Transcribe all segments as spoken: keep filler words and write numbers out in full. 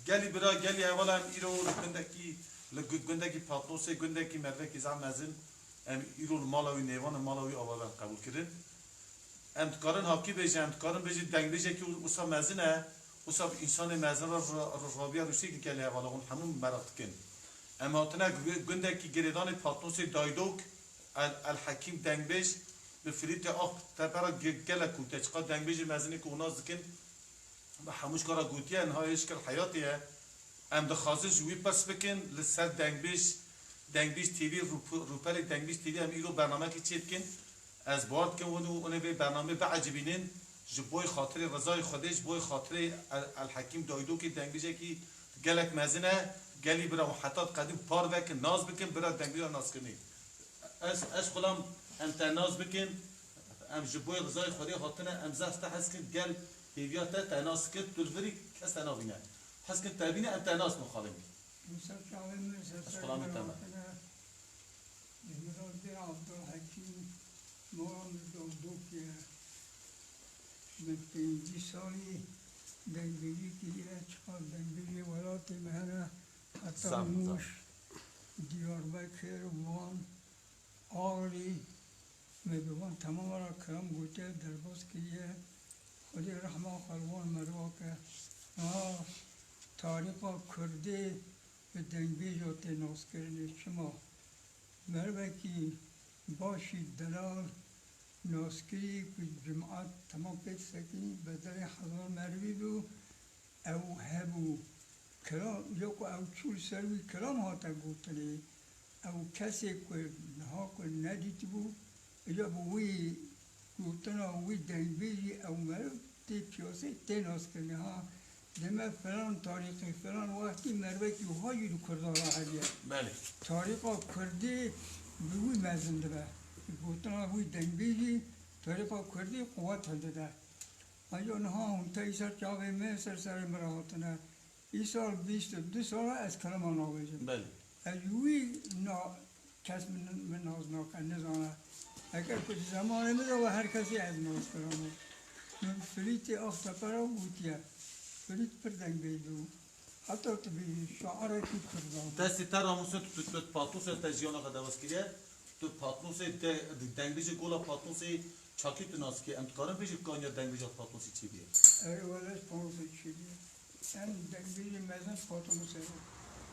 Gelî bira, gelî hevala, em îro li gundekî, li gu-, gundekî Patnosê, gundekî mervekî zaf mezin, em îro li mala wî, nêvanê mala wî ava ben qebûl kirin. Em dikarin hakî bêjin, em dikarin bêjin dengbêjekî wisa mezin e, wisa bi însanê mezin re, re, re, rabiya rûsê ki gelî hevala hûn hemû meraq dikin. Em hatine gu-, gundekî girêdanê Patnosê Daydok, El, El Hekîm dengbêj, bi flîtê ax tepera ge-, gelek kûte, çiqa dengbêjê mezinê ku hûn nas dikin, Bi hemû ji kara gotiye, niha hê şikil heyatê ye. Em dixwazin ji wî pirs bikin, li ser dengbêj, Dengbêj T V, rûp-, rûpelê Dengbêj T V em îro bernamekî çêdikin. Ez bawer dikim hûn û hûn ê vê bernamê biecibînin. Ji bo xatirê rizayê Xwedê, ji bo xatirê El, El Hekîm Daydokê dengbêjekî gelek mezin e. Gelî bira hûn heta diqedin par vekin, nas bikin, bira dengbêja naskirinê. Ez, ez xulam em te nas bikin, em ji bo rizayê Xwedê hatine, em zehf te hez kin, gel hêviya te te nas kir, tu li virî kes te navîne. Hez kin te bîne, em te nas bin xalê min. Min ser çavê min, ser Ez serê xulamê min te me. hatine, ji min re bê Abdulhekîm, moran li Dawdokê ye. Min pêncî salî dengbêjî kiriye, çiqas dengbêjê welatê me hene, heta Zam, zam. Mûş, Diyarbekir, Van, Agirî, me bi van temama re kiram gotiye, derbas kiriye. Xwedê rehma xwe li wan merva ke. Niha tarîxa Kurdê bi dengbêja tê naskirinê. Çima? Merivekî başî delal naskirî ku cimat temam pê disekinî, bedelê hezar merivî bû. Ew hebû, kiram, ya ku ew çû li ser wî kiram hate gotinê, ew kesê ku niha ku nedîtibû, îca bi wî gotina wî dengbêjî ew meriv tê piyasê tê naskirinê. Ha, deme filan tarîxê, filan wextî merivekî wiha jî li Kurdan re heye. Belê. Tarîxa Kurdî bi wî mezin dibe. Gotina wî dengbêjî tarîxa Kurdî quwet hildide. Ayo niha hûn tey ser çavê min, ser serê min re hatine. Îsal bîst û du sal e ez kilama nabêjim. Belê. Ez ji wî na, kes min, min nas nake, nizane. Eger ku di zemanê min de we her kesî ez nas kirame. Min Filîtê Axtepe re gotiye. Filît pir dengbêj bû. Heta tu bêjî şairekî Kurdan. Destê te ramusê tu, tu, tu Patnosê te jiyana xwe dewaz kiriye. Tu Patnosê de, dengbêjê Gola Patnosê çakî tu nas kî. Em dikarin bêjî kanya dengbêja Patnosê çi bîye? Erê wele ji Patnosê çi bîye? Em dengbêjê mezin Patnosê ye.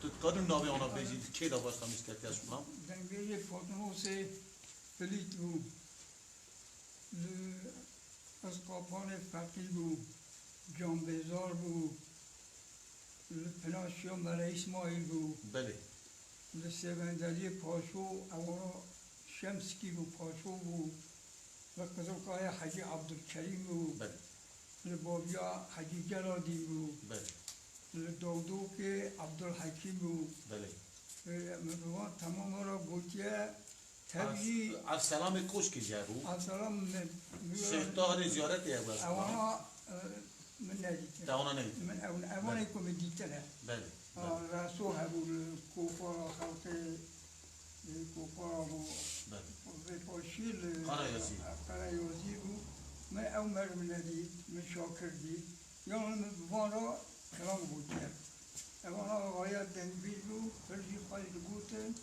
Tu dikarin navê wana bêjî, di kê de başlamiş ketiye ji xwe? Dengbêjê Patnosê Filît bû. Li Qizqapanê Feqî bû, Canbêzar bû, li Pinaşiya Mele Îsmaîl bû. Belê. Li Sêvendeliyê Paşo, ewana Şemskî bû, Paşo bû. Li Qizilkayê Hecî Ebdulkerîm bû. Belê. Li Baviya Hecî Celadîn bû. Belê. Li Dawdokê Ebdulhekîm bû. Belê. Ê, min bi van temama re gotiye, tev jî Ev, Evselamê Koşkê jî hebû. Evselam min, min Şêx Tahirê ziyaretê hebû, Evselam. Ewana, e, min nedîtin. Te wana nedîtin. Min ew, ewanê Belê. ku min dîtine. Belê, Ha, belê. Reso hebû li Kopara xelkê, e, Kopara bû. Belê. Vê paşî li Karayazî. Karayazî bû. Min ew meriv nedît, min Şakir dît. Yanî min bi van re kilam gotiye. Ewana axaya dengbêj bû, pir jî xweş digotin.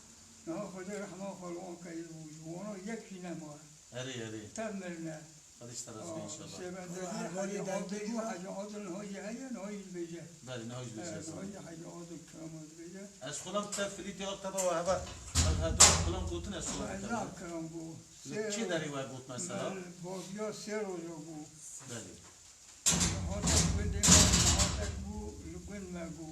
Niha Xwedê rehma xwe li wan keyî bû. Ji wana yek jî nemaye. Erê, erê. Tev mirine. Xwedê ji te razî be Aa, înşallah. Sêvendelî Hecî Adil bû, Hecî Adil niha jî heye, niha jî dibêje. Belê, niha jî dibêje. Niha jî Hecî Adil kirama dibêje. Ez xulam te Filîtê Akteba we heva, ev hevdû xulam gotin ez xulam Ez te. zaf kiram bû. Li kê derê we got mesela? Min baziya sê roja bû. Belê. Hatek gundê me, hatek bû, li gund me bû.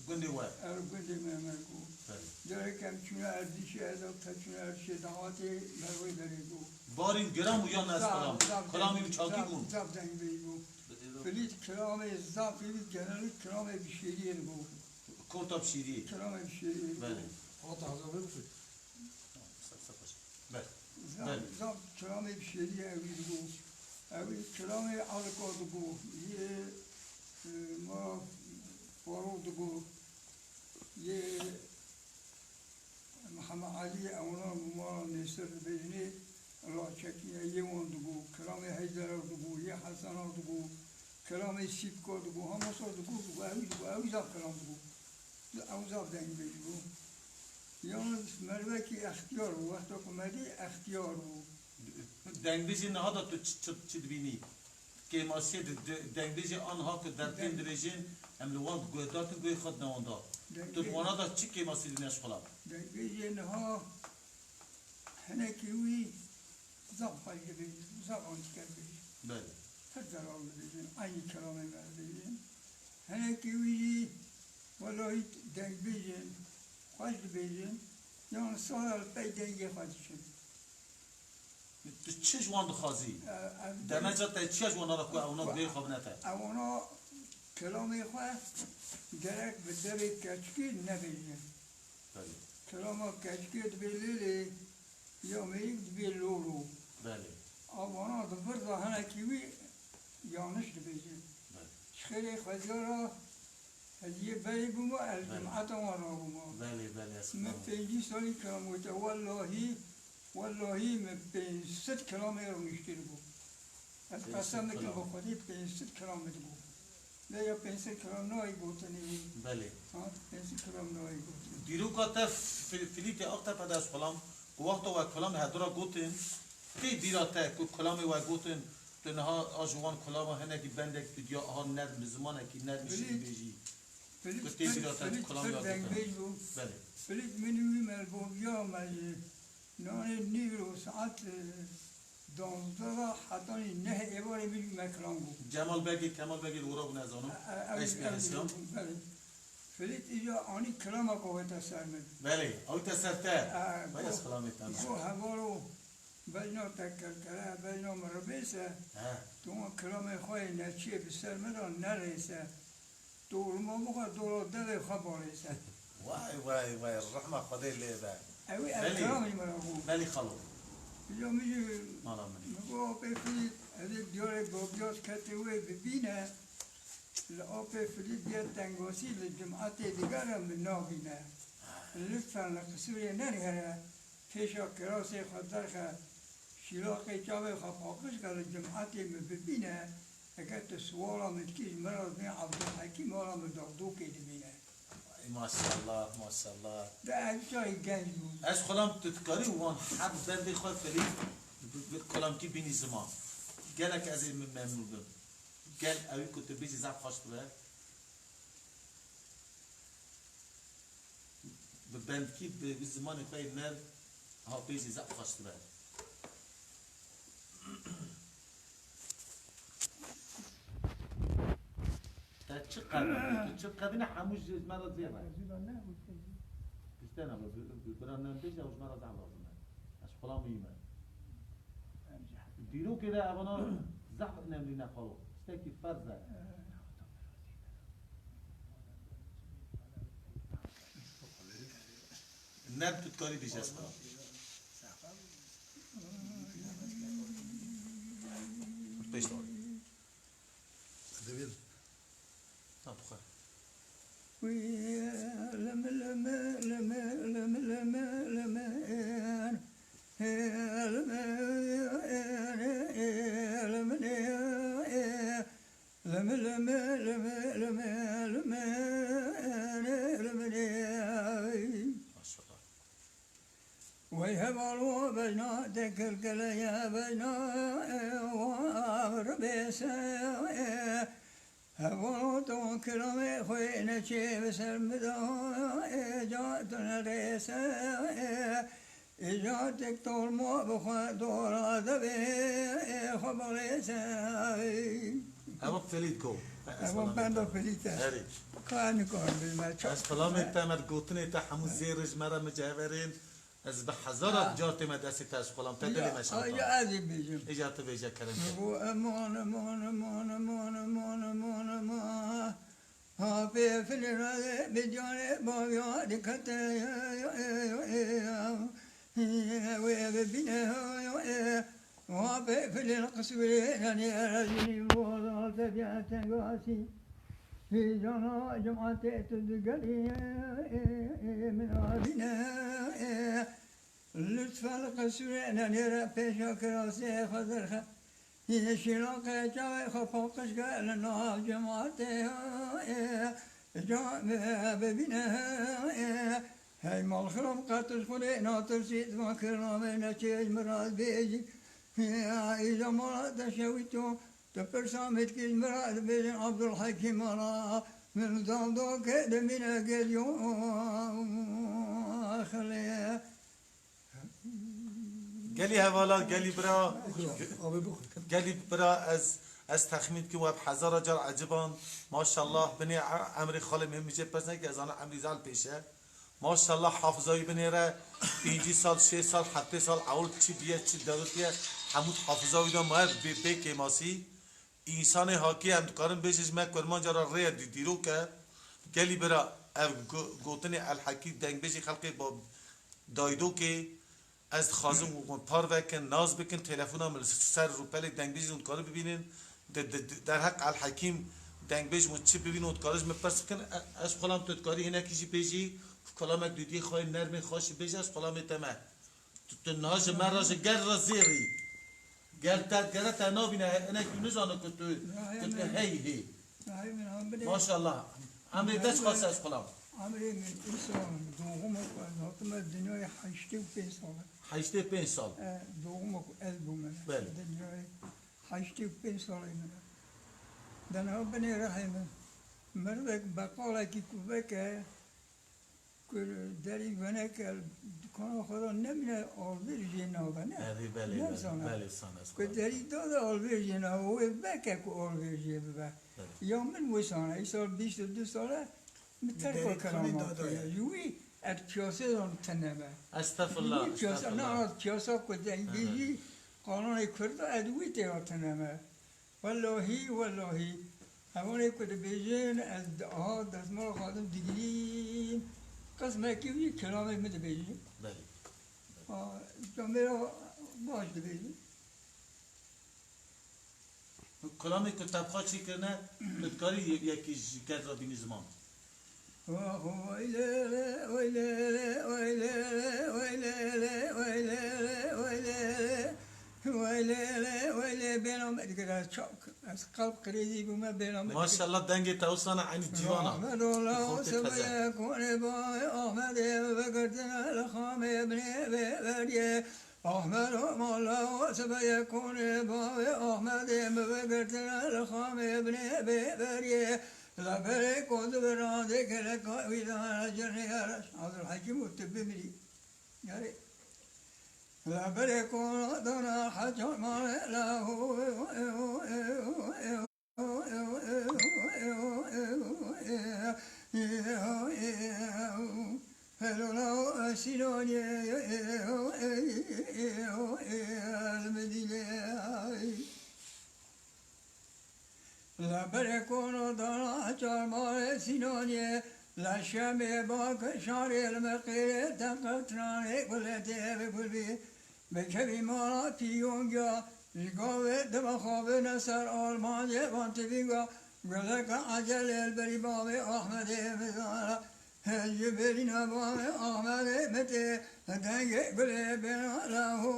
Gundê we? Ev gundê me, me bû. Belê. Carek em çûne Erdîşê, ez û te çûne Erdîşê, daxwatê me wê derê bû. Barîn giran bû yan ne ez Zaf, kiram? zaf Kiramî deng-, çakî zaf, bûn? zaf dengbêj bû. Belê. Filît kiramê zaf, Filît genelî kiramê bi şêriyê bû. Kota bi şêriyê. Kiramê bi şêriyê bû. Belê. Hata hazır bû. Belê. Zaf, Belê. zaf kilamê bi şêrî ewî dibû. Ewî kilamê Elika dibû. Yê, e, ma Farû dibû. Yê Mihemed Elî, ewna bi mala Nêsir dibêjinê, Laçekî ye, yê wan dibû. Kilamê Heyder dibû, yê Hesen dibû. Kelamê sîpko digo, hema sor digo, digo, ew digo, ew zaf kelam digo. Ew zaf dengbêj bû. Yalnız merivekî extiyar bû, wexta ku me dî extiyar bû. Dengbêjê niha de tu çi, çi, çi dibînî? Kêmasiyê di, di, dengbêjê anha ku dertên Deng- dibêjin, em li wan guhdartin, guhê xwe dine wan da. Tu di Dengbêj- wana de çi kêmasî dibîne ji xwe la? Dengbêjê niha hinekî wî zaf xweş dibêjin, zaf antiker dibêjin. Belê. Her delal dibêjin, eynî kelamê me dibêjin. Hinekî wî jî welahî dengbêjin, xweş dibêjin, yan sala li pey dengê xwe diçin. Tu çi ji wan dixwazî? Demeca te çiya ji wan re ku ewna guhê xwe bine te? Ewna kelamê xwe gerek bi devê keçikê nebêjin. Belê. Kelama keçikê dibê lêlê, ya mêrik dibê lolo. Belê. A wana di vir de hinekî wî yanlış dibêjin. Belê. Ji xêrê Xwediyara ez yê berê bûma, ez li cemata wan rabûma. Belê, belê, ez Min fahmim. Pêncî salî kilam gote, wellahî, wellahî min pênc sed kilamê rûniştî digot. Ez Pênc sed qesem dikim bi kilam. Xwedê pênc sed kilam min digot. Lê ya pênc sed kilam nayê gotinê wî. Belê. Ha, pênc sed kilam nayê gotinê. Dîroka te Fi-, Filîtê Aktepe de ez xulam, ku wexta we kulam hedura gotin, tê bîra te ku kulamê we gotin, tu niha a ji wan kulama hinekî bendek tu diya aha nerm, bi zimanekî nerm jî Filît, bêjî. Filît Ku tê pir, bîra te Filît kulam pir ya gotin. Dengbêj bû. Belê. Filît min wî me li bo biya me ji nanê nîvro saet, e, duwazdeh re hetanî neh êvarê min wî me kilam bû. Cemal Begê, Kemal Begê li wira bûne ez zanim. E, e, ew, Eş ew, bihesiyan. Belê. Filît îca anî kilama kowete ser min. Belê, ew te ser te. E, Vay ez go-, kilamê te me. Go hevaro bejna te kerkere, bejna min ribêse, He. tu wan kilamê xwe yê neçiyê bi ser min re nerêse. Dorma bixwe, dora devê xwe balêse. Vay, vay, vay, rehma Xwedê lê be. Ewî ev Belê. Kilamî min re bû. Belê xalo. Îca min jî Mala min. Min got, apê Filît, ez ê diyarê babiyaz ketê wê bibîne, li apê Filît diye tengasî li cimatê digere min nabîne. Lütfen li qisûrê nenigere, pêşa kirasê xwe derxe, şîlaqê çavê xwe paqij ke li cimatê min bibîne, eger tu siwala min dikî ji min re dibî Ebdulhekîm mala min derdokê dibîne. Ey maşallah, maşallah. De ez çayê genc bûm. Ez xulam tu dikarî wan heb bendê xwe Filît bi, bi kulamkî bînî ziman. Gelek ez ê min memnûn bim. Gel ewî ku tu bêjî zaf xweş dibe. Bi bendkî bi, bi zimanê xwe yê nerm ha bêjî zaf xweş dibe. Te çi qedin, tu çi qedine hemû ji me re zêr e. Tiştê ne, bi, bi, bi, bira nem bêje, ew ji me re zaf lazim e. Ez xulam wî me. Dîrokê de evana zehf önemli ne xalo. Tiştekî ferz e. Nerm tu dikarî bêjî ez xalo. Pêş de. Divên. Ha, bixwe. Maşallah. Wey hevalo bejna te kilkileye bejna, e, wa ribêse, e, hevalo tu kilamê xwe neçê bi ser min de, e, ca tu nerêse, e, îca tek tolma bi xwe dora devê, e, xwe birêse. Ewa Felît go. Ewa benda Felît e. Herî. Ka nikarim bêjim ez. Ez kilamê te me gotinê te hemû zêr ji me re miceverên. Ez bi hezara car tême destê te ez xulam te dilê me şata. Ya ez ê bêjim. Îca tu bêje kerem ke. Go eman, eman, eman, eman, eman, eman, eman. Ha pê filî re bi carê baviya dikete. Wê bibîne. Wa pê filî qisûrê nenê rejînî boza te diye tengasî. Hîcana cimatê tu digerî min abîne. Lütfen qisûrê nenê re pêşa kirasê xwe derxe. Yeşîla qeçavê xwe paqij ke li nav cemaetê, e, came bibîne, e, hey mal xilam qet ji Xwedê natirsî, tu van kilamê neçê ji min re dibêjî. Ya, îja mala te şewî tu, tu pirsa mêtkî ji min re dibêjin Abdulhekîm mala, min dal do ke dimîne geliyo xilê. Gelî hevala, gelî bira, Abi bu. Gelî bira, ez, ez texmîn dikim we bi hezara car eciban. Maşallah, binê e-, emrê xalê min mijê pers neke, ez ana emrî zal pêşe. Maşallah, hafiza wî binê re pêncî sal, şêst sal, heftê sal ewil çi biye, çi derûtiye, hemû hafiza wî de maye bê, bê kêmasî. Însanê hakî em dikarin bêjin ji me kurmanca re rê ye dî-, dîrok e. Gelî bira ev go-, gotinê El Hekî dengbêjî xelkê ba daydokê. Ez dixwazim hûn parve kin, naz bikin, telefona min li ser rûpelê dengbêjî hûn dikarin bibînin. De, de, de, derheq El Hekîm dengbêj hûn çi bibînin hûn dikarin ji min pirs bikin. E, ez xulam tu dikarî hinekî jî bêjî, kulamek dûdiyê xwe yê nermê xweş jî bêje, ez xulamê te me. Tu, tu niha ji me re ji ger re zêrî. Ger te, gere te nabîne, hinek tu nizane ku tu, ku tu hey hê. Nahê min, em binê. Maşallah. Emrê te çiqas e, ez xulam? Emrê min, îsa doğumo ku ez hatime dinyayê heştê û pênc sal e. Heştê pênc sal. E, doğumo ku ez bûme. Belê. Dinyayê heştê û pênc salê min e. De niha binê rihê min. Mirovek beqalekî ku veke, Ku derî veneke dikana xwe de nemîne, alvêr jê nabe, ne? Erê, belê, belê, Nizane. Belê, sane, Ku sane. Derî da de alvêr jê nabe, wê veke ku alvêr jê bibe. Belê. Ya min wisa ne, îsal bîst û du sal e, min terka Derî kiramê kiraman da kiriye. Ji wî ez piyasê de tune me. Estağfurullah, Wî piyasa, estağfurullah. Na ez piyasa ku dengê Hı hı. jî qanûnê Kurd de ez wî tê de tune me. Wellahî, wellahî, ewanê ku dibêjin, ez di-, aha destmala xwe dim digirîm, qismekî wî kilamê min dibêjin. Belê. A, camêra baş dibêjin. Kilamê ku te bi xwe çêkirine, tu dikarî ye-, yekî ji ket re bînî ziman? Bêhna me dikir ez çaw kim. Ez qelb qirêzî bûme, bêhna me dikir. Maşallah, dengê te wisa ne, eynî cîwana. Ahmet ola Xotê teze. Sebeye konê baê Ahmedê me vegirtine li xamê binê bê beriyê. Ahmet o mala sebeye konê baê Ahmedê me vegirtine li xamê binê bê beriyê. Leberê koz bi radê geleka wî dana cernê yara Abdulhekîm û tu bimirî. Yarê. Leberê koz dana heca mare la ho. Helo la Sînonê. Li berê kono dana çarmarê Sînonê, li şemê bak şarê li meqêrê te qetranê guletê bi gul bî. Bikevî mala pîyongiya, ji gavê dibe xwe bine ser armancê van tivînga, guleka ecelê li berî bavê Ahmedê bizana. Ji berî navê Amedê min tê dengê gulê bêna la ho.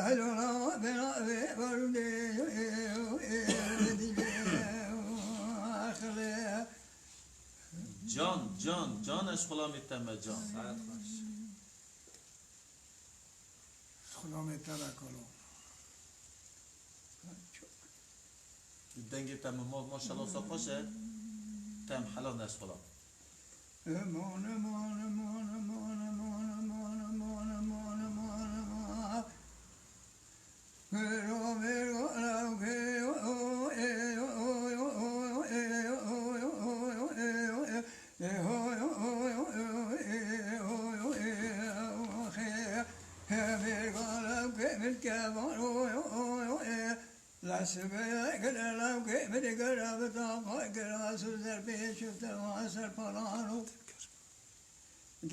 Helo la bêna vê barûnê dilê axilê. Can, can, can, ez xulamê te me can. Saet xweş. Xulamê te me kalo. Dengê te me ma-, maşallah wisa xweş e. Te em hela nes xulam.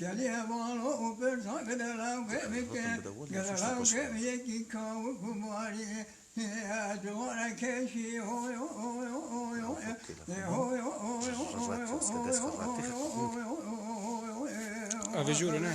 Gelî heval û pirsa gide lewkê bike, gide lewkê yekî kawik û marî. Ev jûr e, ne?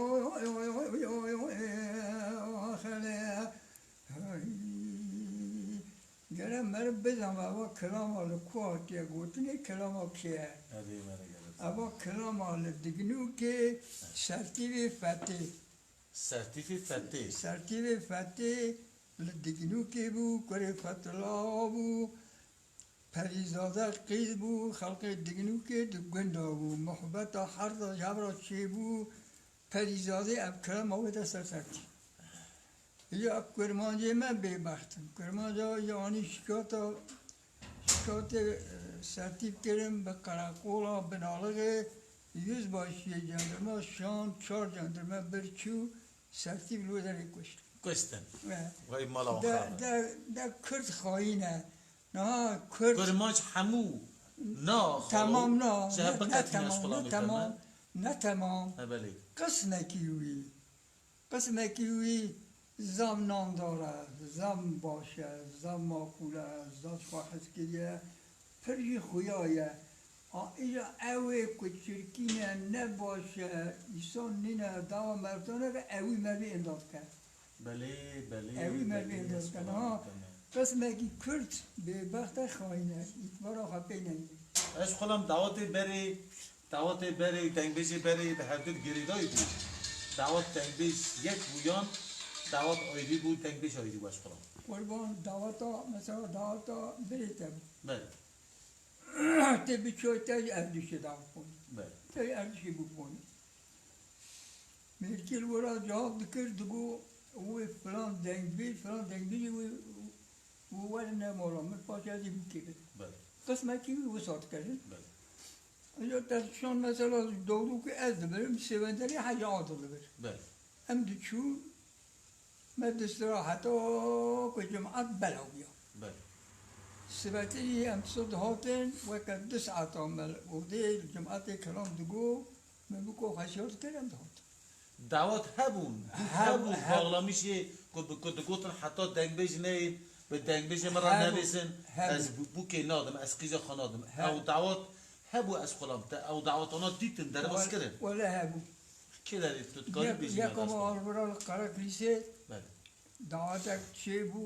Gere meriv bizanbe eva kilama li ku hatiye gotinê, kilama kê ye? Erê, mere gere. Eva kilama li Dignûkê Sertîvê Fetê. Sertîvê Fetê. Sertîvê Fetê li Dignûkê bû, kurê Fetula bû. Perîzade qîz bû, xelkê Dignûkê di gunda bû. Muhbeta herda ji hev re çêbû, Perîzadê ev kirema wê de ser sertî. Ya kurmancê me bêbext in. Kurmanca ya anî şikata, şikatê, e, sertîv kirin bi qereqola Binalixê, yüzbaşiyê cendirma şan, çar cendirme bir çû, sertîv li wê derê kuşt. Kuştin. E, Vay mala wan de, xera. De, de Kurd xayîn e. Niha Kurd Kurmanc hemû na xalo Temam na, ji hev ne, ne biqetîne temam, eşqola ne temam, ne temam. He, belê. Qismekî wî, qismekî wî zam nandar e, zam baş e, zam maqûl e, zam xwe hez kiriye, pir jî xuya ye. A, îja ew ê ku çirkîn e, ne baş e, îsan nîne, dawa merdan e, ewî mevî ênda dike. Belê, belê, Ewî mevî belê, ênda ez dike. falan Ha, dikeme. Qismekî Kurd bêbext e, xayîn e, îtibara xwe pê neyê. Ez xwelam dawetê berê, dawetê berê, dengbêjê berê bi hevdu girêdayî bû. Dawet dengbêj yek bû yan dawet ayrî bû, dengbêj ayrî bû ez xwelam. Qurban daweta, mesela daweta birê te bû. Belê. Tê biçoy te ji Erdîşê dawet bûn. Belê. Te ji Erdîşê bû bûn. Mêrkê li wira cewab dikir, digo, wê filan dengbêj, filan dengbêjê wê, wê werine mala min, paşê ez ê bûkê bidim. Belê. Qismekî wî wisa dikerin. Belê. Îja te şan mesela ji dawlûkê ez dibirim, Sêwenderê Hecî Adil dibir. Belê. Em diçûn, me distira heta ku cimat belav bûya. Belê. Sibetê jî em sod hatin, weke du saeta me li odê cimatê kelam digo, me bûko xeşiyar dikir, em dihatin. Dawet hebûn, Heb-, hebûn, heb- Baxlamîşê ku bi, ku digotin heta dengbêj neyên, bi dengbêjê me re Hebû, nebêsin, hebû. ez bû-, bûkê nadim, ez qîza xwe nadim. He- Ew dawet hebû, ez xulam te ew dawetana dîtin, derbas Wal-, kirin. wele hebû. Kê derê tu dikarî Yek, bêjî yeka me me ez xulam? Alvira li Qereklîsê Belê. dawetek çêbû,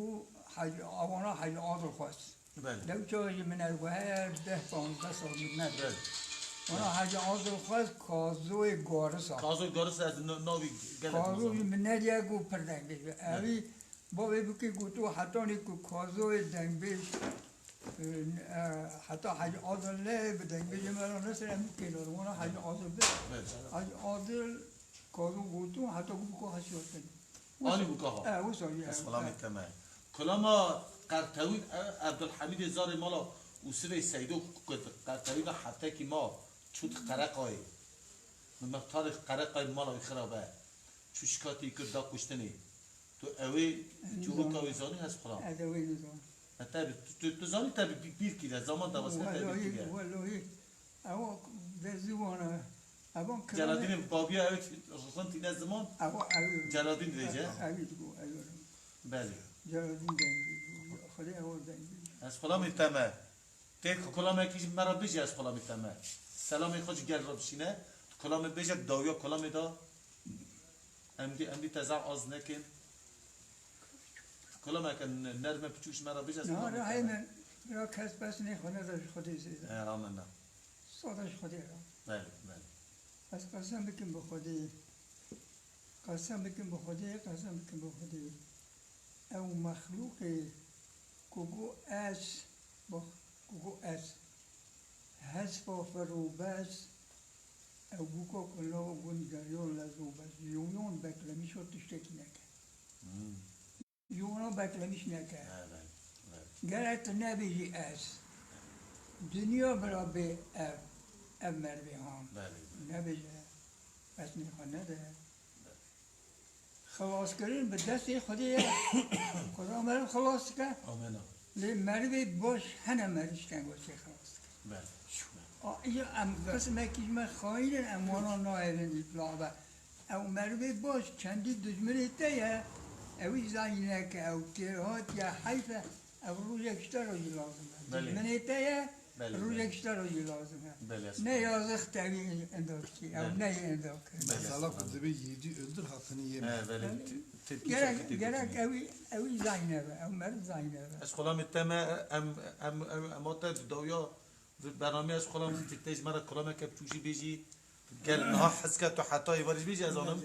Hecî, awana Hecî Adil xwest. Belê. Dew çawa jî min ev guhe deh panzdeh sal min ne. Belê. Wana Hecî Adil xwest Kazoyê Garisa. Kazoyê Garisa ez n-, navî gelek Kazo nizam. Jî min nediye ku pir deng bêje. Belê. Evî bavê bikê gotu hetanî ku Kazoyê dengbêj, e, e, heta Hecî Adil ne bi dengbêjê me re nesir em bikê lazim. Wana Hecî Adil bi. Belê. Hecî Adil Kazo gotu heta ku biko heşiyotin. Anî bûka ha. E, wisa jî, Ez e, xulamê e. te me. Kulama Qertewîn, e, Ebdulhemîdê Zarê Mala Ûsivê Seydo ku qerqewîna heftekî ma çû di Qereqayê. Min mextarê Qereqayê mala wî xirabe. Çû şikatî kir da kuştinê. Tu ewê çîroka wî zanî ez xwe. Ez ewê nizam. E, te bi, tu, tu, tu zanî te bi bî-, bîr kiriye, zaman dawasine te bîr kiriye. Wellahî, wellahî. Ew dezî wan e. Evan Celadînê babiya ew rind tîne ziman. Ewa ew. Celadîn dibêje. Ew digo, ew. Belê. Celadîn dengî. Xwedê ew dengî. Ez xulamê te me. Tê ku kulamekî ji me re bijî ez kulamê te me. Selamê xwe ji gel re bişîne. Tu kulamê bêje dawiya kulamê da. Em dî, em dî te zaf az nekin. Kulameke n-, nerme piçûk ji me re bijî ez kulamê te me. Rahê min, bira kes bes nê xwe neda ji Xwedê zêde. E, amena. Sada ji Xwedê re. Belê, belê. Ez qesem bikim bi Xwedê. Qesem bikim bi Xwedê, qesem bikim bi Xwedê. Ew mexlûqê ku got ez, bak, ku got ez, hespa firûbez, ew bûka ku li nav gund geriya lez û bez, ji wan beklemîşa tiştekî neke. Hmm. Ji wana beklemîş neke. Evet, evet. Gerek tu nebêjî ez. Dinya bira bê ev, ev merivê han. Belê, belê. Nebêje, ez nêxwe nede. Belê. Xelaskirin bi destê Xwedê ye. Xuda meriv xelas dike. Amena. Lê merivê baş hene meriv ji tengoşê xelas dike. Belê. A, îja em qismekî ji me xayîn in, em wana nayêrin îtla be. Ew merivê baş çendî dijminê te ye, ewî zayî neke, ew kêrhat ye, heyf e, ew rojek ji te re jî lazim e. Belê. Dijminê te ye, belê, rojek ji te re jî lazim e. Belê, ne yazix tevî endokçî, ew belê, ne endok. Belê. Mesela ku dibê yedi öldür hakkını yeme. He, belê. Belê. Te-, tepki gerek, gerek ewî, ewî zayî nebe, ew meriv zayî nebe. Ez xulamê te me, em, em, em, em te dawiya Vê bernameyê ez xulam, tu tê ji me re kulameke piçûk jî bêjî. Gel niha hez ke tu heta êvarê jî bêjî ez zanim.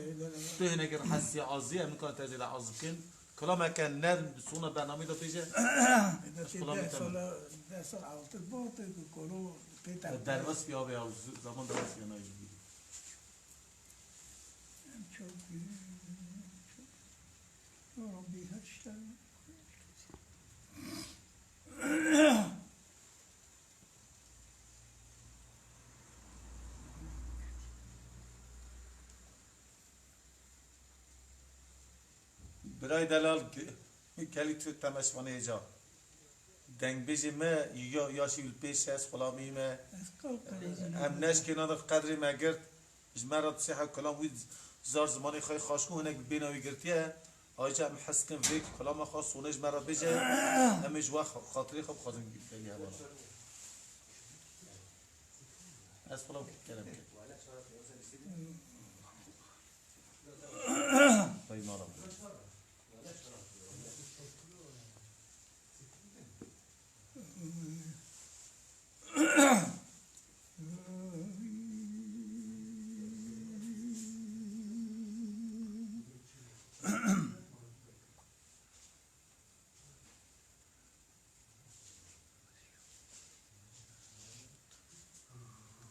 Tu hinekî hesî azî, em nikarin te zêde az bikin. Kulameke nerm bi sona bernameyê de bêje. Ez xulamê te me. Deh sal altı bortu ku kolo pê te. Derbas bî abi ya, zaman derbas bî nayê jî bî. Em çok, çok, ya Rabbi her şey. Birayê delal, ge-, gelî tu temaşevanê hêja. Dengbêjê me, ya, ya şî li pêş ez xulamî me. Ez qal qilêzî em neşkêna de qedrê me girt. Ji me re disiha kulam wî zar zimanê xwe xaşkû hinek bêna wî girtiye. Ayrıca em hez dikin vê kulama xwe sonê ji me re bêje. Em ê ji we xatirê xwe bixwazin gelî hevala. Ez xulam kerem ke. Tay mala.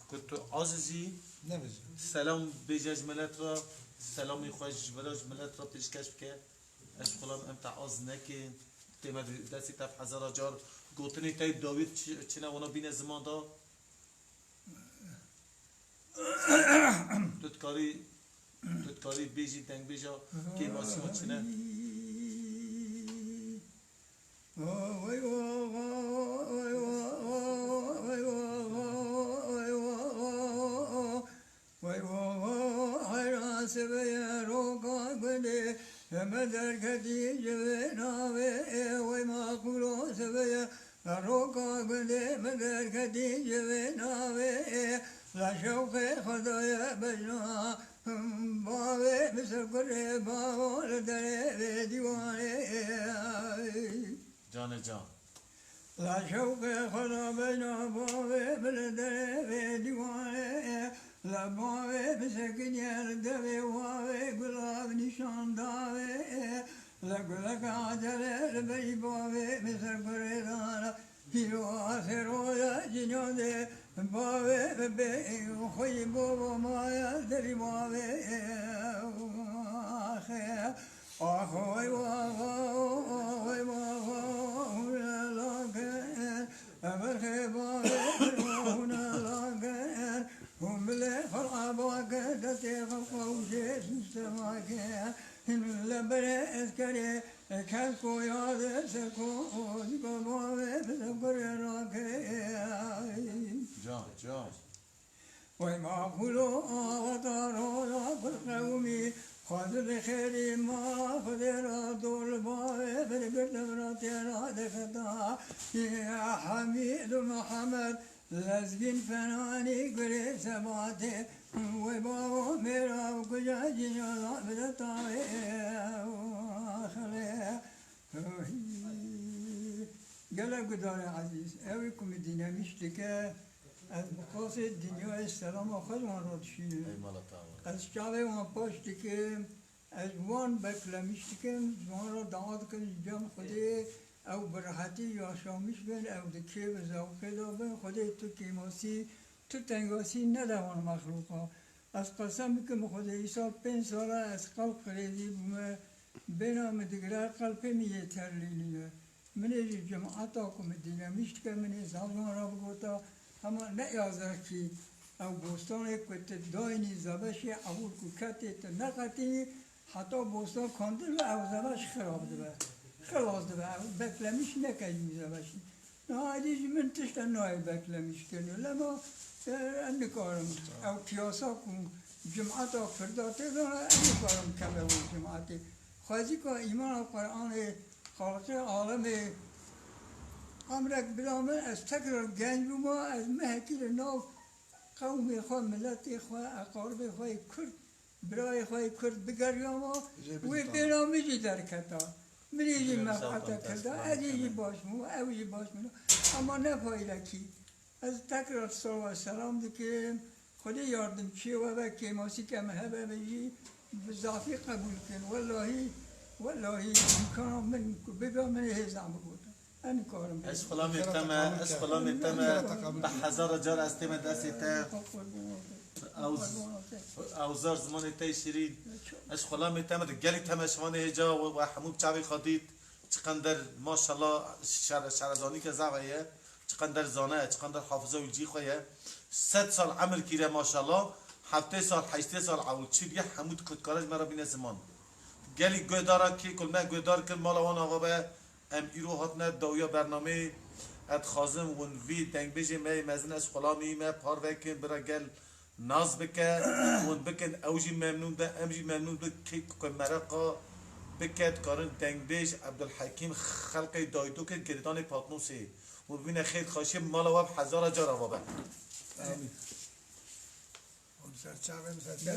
Ku tu aciz î, nebêje. Selam bêje ji milet re, selamê xwe ji vira ji milet re pêşkeş bike. Ez xulam em te az nekin. Tê me destê te hezara car. Gotinê te dawî çi-, çine wana bîne ziman da. Tu dikarî, tu dikarî bêjî dengbêja kêmasî wan çine. Wey wa wa heyran sibê ye roka gundê, me derketî ji vê navê, wey maqûlo sibê ye roka gundê, me derketî ji vê navê, la şewqê Xwedayê bejna, bavê bi ser kurê bavo li derê vê dîwanê. Canê can. La şewqê xwe da beyna bavê min li derê vê dîwarê. La bavê bisekiniye li devê wavê gulav nîşan davê. La guleka acele li berî bavê min ser kurê dana. Pîro asê roya cinadê bavê min bê xweyî bobo maya derî bavê. Axê. Ax, wey wa wa, wey wa wa, hûn lake, Eber xêba hûne lager, hûn bilê xelqa bake, destê xelqa û jê sistema ke, hin le berê eskerê, kes ko yade ser ko, o zî ko bavê, bi ser kurê rake. Can, can. Wey maxûlo, aweta roya kul qewmî, xwedî bi xêrî ma, Xwedê ra dol bavê, bir bir devra têra dexeta. Ya Hemîd û Mihemed, Lezgîn Fenanî gurê Sebatê, wey bavo mêra û kuca cînana bide tavê. Xelê. Gelek gudarê ezîz, ew ê ku min dînamîş dike, ez bi qasê dinyayê selama xwe ji wan re dişînim. Ey mala te ava. Ez çavê wan paş dikim, ez ji wan beklemîş dikim, ji wan re dua dikim ji cem Xwedê ew bi rehetî yaşamîş bin, ew di kêf û zewqê de bin, Xwedê tu kêmasî, tu tengasî nede wan mexlûqa. Ez qesem dikim bi Xwedê, îsal pênc sal e ez qelb qirêzî bûme, bêna min digire, qelbê min yê terlînîne. Min ê ji cemata ku min dînamîş dike, min ê zav ji wan re bigota, hema ne ya zehkî, ew bostanê ku tu dayînî zebeşê ewil ku ketê tu neqetînî, heta bostan kandin ve ew zebeş xirab dibe. Xilas dibe, ew beklemîş neke ji wî zebeşî. Niha êdî ji min tişta nayê beklemîş kirin. Lema, e, ez nikarim. Ew piyasa ku cimata Kurda tê de, ez nikarim keve wê cimatê. Xwezîka îmana Qur'anê, Xaliqê alemê, emrek bida min, ez tekrar genc bûma, ez mehekî li nav qewmê xwe, miletê xwe, eqaribê xwe yê Kurd, birayê xwe yê Kurd bigeriyama, wê bêhna min jî derketa. Min ê jî menfeeta kirda, ez ê jî baş bûm, ew jî baş bûn. Ema ne faydekî. Ez tekrar salwa selam dikim. Xwedê yardimçiyê we be, kêmasîke me hebe be jî bi zafî qebûl kin. Wellahî, wellahî îmkana min ku bibe min ê hêzan bigotin. Ez nikarim. Ez xulamê te me, ez xulamê te me. Bi hezara car ez tême destê te. Ew z-, ew zar zimanê te yê şirîn. Ez xulamê te me di gelî temaşevanê hêja we, we hemû bi çavê xwe dît. Çiqender maşallah şer-, şerezanîke zaf heye. Çiqender zane ye, çiqender hafiza û cî xwe ye. Sed sal emir kîre maşallah. Heftê sal, heştê sal ewil çi biye hemû di kurdkara ji me re bîne ziman. Gelî guhdara kê ku me guhdar kir mala wan ava be. Em îro hatine dawiya bernameyê. Ez dixwazim hûn vî dengbêjê me yê mezin ez xulamî me parve kin bira gel naz bike. Hûn bikin ew jî memnûn be, em jî memnûn bin. Kê ku mereqa bike dikarin dengbêj Ebdulhekîm Xelqê Daydo kir girêdanê Patnosê. Hûn bîne xêr xweşiyê mala we bi hezara car ava be. Amîn. Ser çavê min, ser çavê.